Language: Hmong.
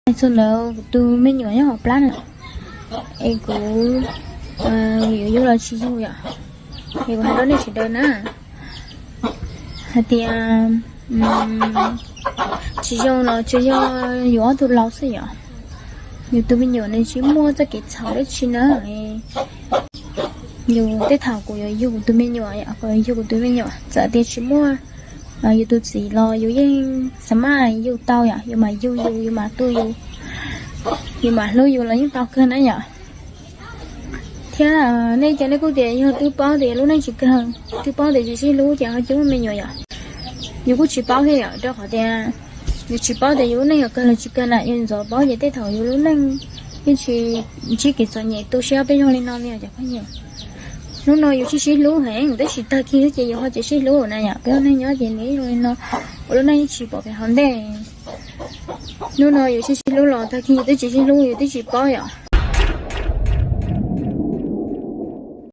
Txog ntawd kuv tus me nyuam nyob hauv plab na, es kuv yuav yug los tsis yug yom, es kuv hais rau nej sawv daws na, hais tias tsis zoo los tsuas yog yus ob tug laus xwb yom. Yus tus me nyuam nws tsis muaj txoj kev txhaum dab tsi na. Yus tej thaum kuv yuav yug kuv tus me nyuam, kuv yuav yug kuv tus me nyuam, txawm tias tsis muaj yus tus txiv los yus yeej xav mas yug tau yom, yus mas yug yus, yus mas tu yus, yus mas hlub yus los yeej tau kawg na yom. Thiab nej cov nej kuj tias yog twb paub tias lub neej tsis kawg, twb paub tias tsis sib hlub ces ho cia muaj me nyuam yom. Yus kuj tsis paub thiab yom, rau qhov tias yus tsis paub tias yus lub neej yuav kawg los tsis kawg na. Yog ntxov paub ces tej thaum yus lub neej yeej tsis ntsib kev txom nyem tu siab peb zoo li no li os cov phooj ywg. Hnub no yus sib sib hlub heev tab sis tag kis ces yus ho tsis sib hlub na yom. Peb ua neej nyob ces nws zoo li no, ua lub neej yeej tsis pom pem hauv ntej. Hnub no yus sib sib hlub los tag kis yus twb tsis sib hlub, yus twb tsis paub yom.